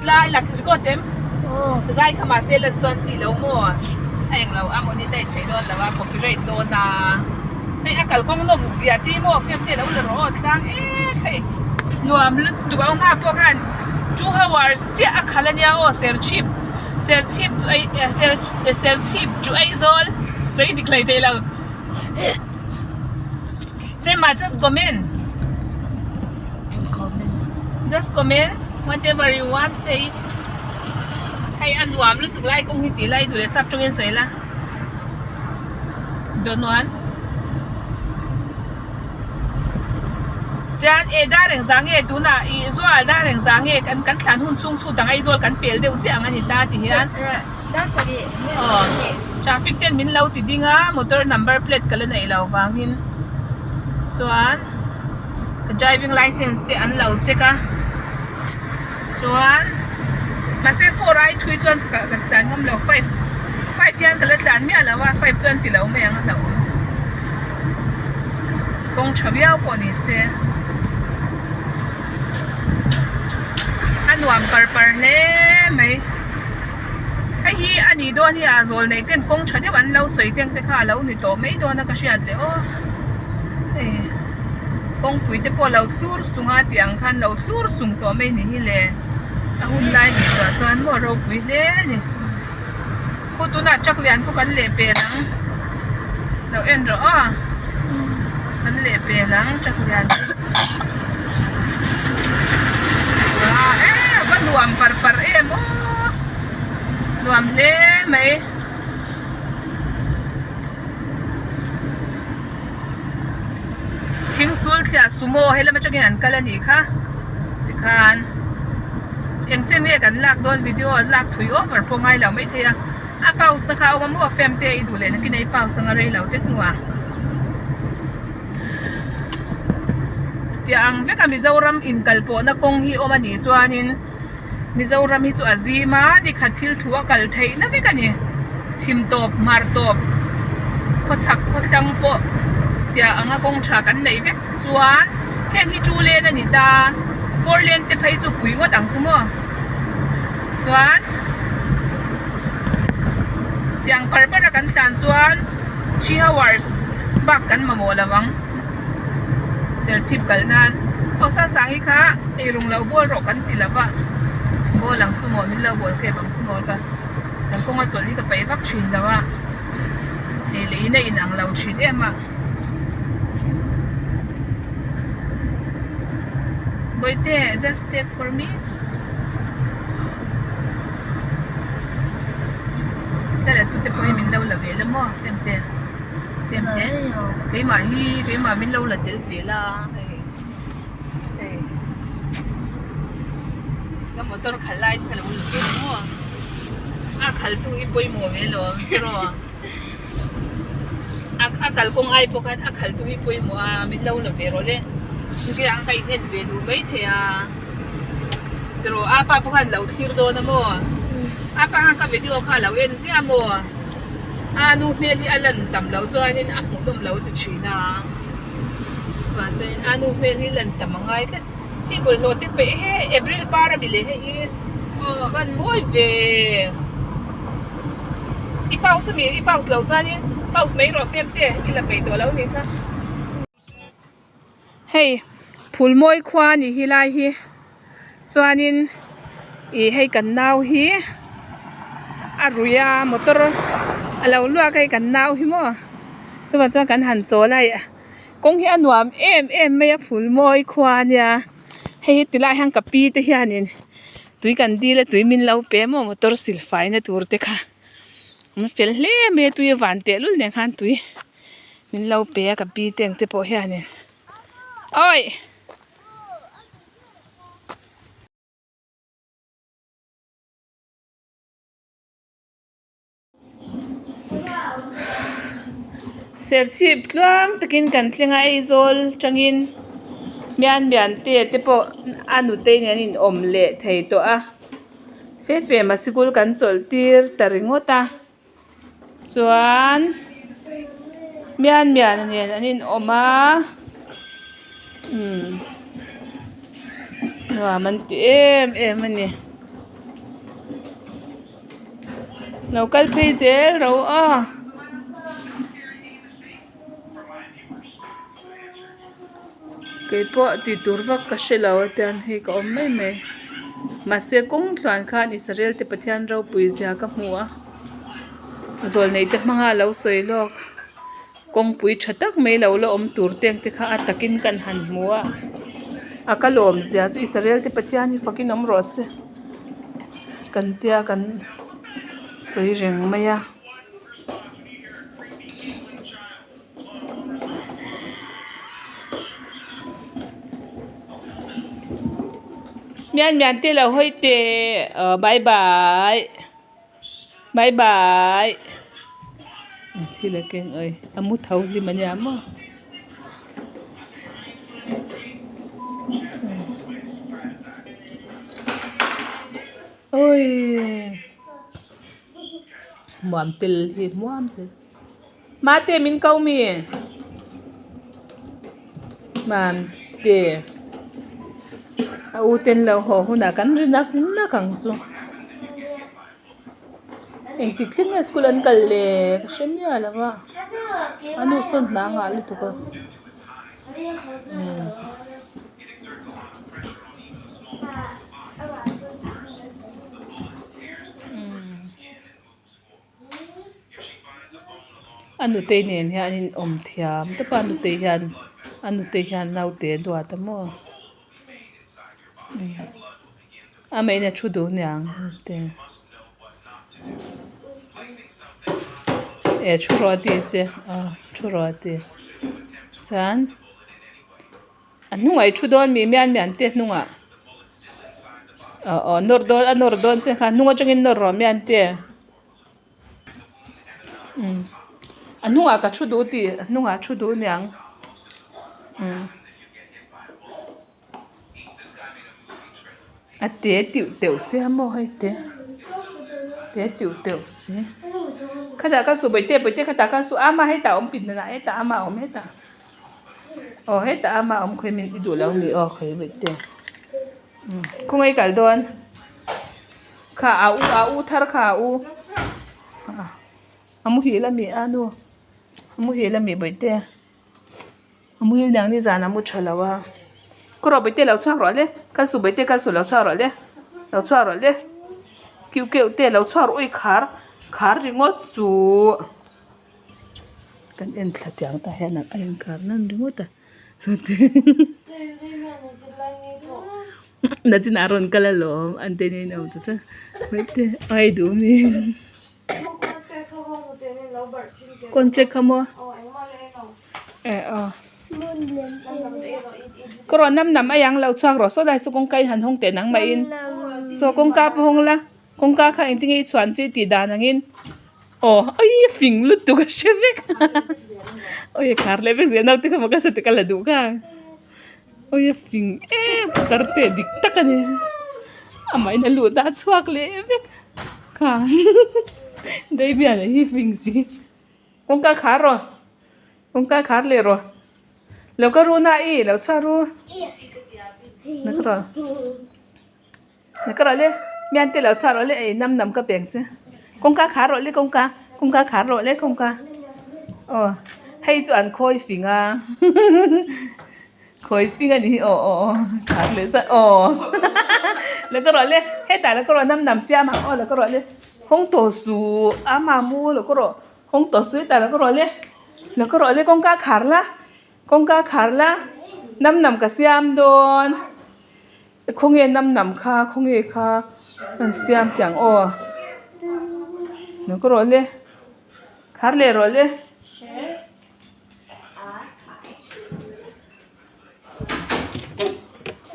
la i lak record em zai kha mahse lan chuan chi lo maw a englo a monetize theih dawn lo a copyright dawn a hei a kalkawng nawm zia te maw film te alo la rawh aw tlang ek hei nuam lutuk a awm a pawh khan two hours chiah a khalh ania aw serchhip serchhip chu ei serchhip chu Aizawl sawi dik hlei theih lo. Frema just comment. And comment. Just comment whatever you want say it. Hei a nuam lutuk lai kawng hi tih lai duh leh sap tawngin sawi la. Don't want. Chuan e dar eng zah nge tunah ih zual dar eng zah nge kan kan thlan hun chhung chu dang Aizawl kan pel deuh chiah ang a ni ta ti hian. Aw traffic ten min lo ti ding a motor number plate ka la neih loh vangin chuan ka driving licence te an lo check a chuan mahse four ai thui chuan ka ka tlan ngam lo five five hian ka la tlan miah lo a five chuan ti lo mai ang a hlauhawm kawng tha viau pawh ni se a nuam par par hle mai. Hei hi a nih dawn hi a zawl neih ten kawng tha deuh an lo sawi teng te kha a lo ni tawh mai dawn a ka hriat leh aw hei kawngpui te pawh a lo thlur sung a tih ang khan lo thlur sung tawh mai ni hi le a hun lai ni tawh chuan maw ropui hle a ni khu tunah truck lian pawh kan leh pel ang lo en rawh aw kan leh pel ang truck lian chu ah va nuam par par em aw nuam hle mai thing sul thliah sumo helam atangin an kal a nih kha tikhan eng chen nge kan lak dawn video an lak thui over pawh ngai lo maithei a a pause na kha a awm a maw fam te i duh leh nakin a i pause anga rei lo te hnuah. Tiang vek a Mizoram inkalpawhna kawng hi awm a nih chuanin Mizoram hi chu a zim a nikhat thil thu a kal theih na vek a ni. Chhim tawp hmar tawp khawchhak khawthlang pawh tiang anga kawng tha kan neih vek chuan heng hi two lane a ni ta four lane te phei chu pui ngawt ang chu maw chuan tiang par par a kan tlan chuan. Three hours bak kan mamawh lo ang serchhip kal nan aw Sasangi kha eirawng lo bawl rawh kan ti lo va bawl ang chu maw min lo bawl kep ang chu maw ka kan kawnga chawlh hi ka peih vak thin lo a hei leh in a inang lo thin em a Bawihte just take for me. Thlalak tute pawh hi min lo la ve la maw femte femte keimah hi keimah min lo la tel ve la hei hei ka motor khalh lai te kha lo la ve la maw a khalh tu hi pawimawh ve lo tiraw a a kalkawng ai pawh khan a khalh tu hi pawimawh a min lo la ve rawh le chutia ka inhen ve duh maithei a. Tiraw a pa pawh khan lo thlir dawn a maw a pa khan ka video kha a lo en ziah a maw a nu hmel hi a lan tam loh chuanin a hmuh nawm lo ti thin a chuan chuanin a nu hmel hi lan tam a ngai tlat hei bawlhhlawh te peih he April par a mi leh hei hi van mawi ve i pause a mi i pause loh chuanin pause mai rawh fem te i la peih tawh lo nih kha. Hei phulmawi khua a nih hi lai hi chuanin ih hei kan nau hi a rui a motor a lo luak a hei kan nau hi maw chuvang chuan kan han chawl a hei kawng hi a nuam em em mai a phulmawi khua a nia hei hi tilai hian ka pi te hianin tui kan dil a tui min lo pe maw motor sil fai na tur te kha an fel hle mai a tui a van tehlul nen khan tui. Min lo pe a ka pi te ang te pawh hianin awi serchhip tluang takin kan thleng a Aizawl tangin mian mian te te pawh a nute nen an in awm leh thei tawh a fe fe mah sikul kan chawlh tir ta ringawt a. Chuan mian mian nen an in awm a umm nuam an ti em em a ni. Lo kal phei zel ro a. Keipawh tih tur vak ka hre lo a tiang hi ka awm mai mai. Mahse kawng tluan khan Israel te Pathian ropui zia ka hmu a. Zawlnei te hmanga lo sawi lawk. Kawngpui tha tak mai lo la awm tur te ang te kha a takin kan han hmu a a ka lawm zia chu Israel te Pathian hi fakin awm rawh se kan tia kan sawi reng mai a. Mian mian te lo hawi teh aw bye bye. Bye bye thil a keng awi a mu tho hlim a nia maw. Awii muam tel hi muam zel mate min ko mi mate a u ten lo haw hunah kan ri nak nak ang chu. Engtik thleng nge school an kal le ka hre miah lo va a nu sawn hna a ngah lutuk a umm. A nutei nen hian an inawm thiam tawp a a nutei hian a nutei hian naute a duat a maw a mahni a thu duh aniang te eh thu rawh a tih che aw thu rawh a ti chuan a hnungah i thu dawn mi mian mian te hnungah aw aw nawr dawn a nawr dawn che kha hnung atangin nawr rawh mian te. Umm a hnungah ka thu duh tih a hnungah a thu duh aniang umm a te tiu teuh sia maw hei te te tiu teuh si khatah ka su bawihte bawihte khatah ka su ama hetah a awm pindan ah hetah ama a awm hetah aw hetah ama a awm khawi min i duh lo mi aw khawi bawihte umm khawngaih i kal dawn. Kha a u a u thar kha a u a muhil a mi a nu a muhil a mi bawihte a muhil dang nizan a mu tha lo a khaw rawh bawihte lo chhuak rawh le kal suh bawihte kal suh lo chhuak rawh le lo chhuak rawh le keuh keuh te lo chhuak rawh ui khar khar ringawt suh kan en thla tiang tah hian a inkhar nan ringawt a. Nachin a rawn kal alawm an te nen awm chu chuan hmeichhe ai duh mi cornflake kha maw eh aw ka rawn nam nam a ang lo chhuak rawh saw lai saw kawngka in han hawng teh nang mah in saw kawngka pawh hawng la kawngka kha engtin nge i chhuan chi tih dan ang in. Aw aii fing lutuk a hre vek awi a khar leh vek zel naute kha maw ka saw te ka la duh kha awi a fing em putar te dik tak a ni amah in a luh dah chhuak leh vek kha Damian a hi fing si kawngka khar rawh kawngka khar leh rawh lo ka ru na i lo chhuak ru na ka rawh. Na ka rawh le mian te lo chhuak rawh le ei nam nam ka peng che kawngka khar rawh le kawngka kawngka khar rawh le kawngka aw hei chu an khawi fing a khawi fing a ni hi aw aw aw khar leh zat aw la ka rawh le hetah la ka rawh nam nam siam ang aw la ka rawh le hawng tawh suh a mamu la ka rawh hawng tawh suh hetah la ka rawh le la ka rawh le kawngka khar la kawngka khar la nam nam ka siam dawn. Khawnge nam nam kha khawnge kha an siam teh ang aw lo ka rawh le khar leh rawh le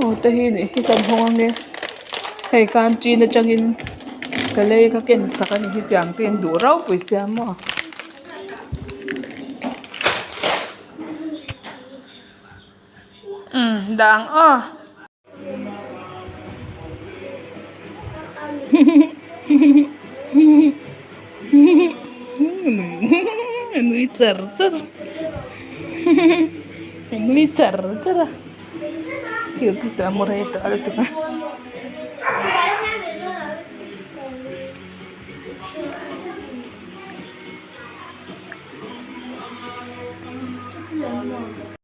aw te hi nih hi kan hawng ange hei canteen atangin ka lei ka ken sak a ni hi tiang te in duh rau pui sia maw. Umm dah ang aw. A nui char char a nui char char a thil ti tah maw rei tawh a lutuk a. Awm maw?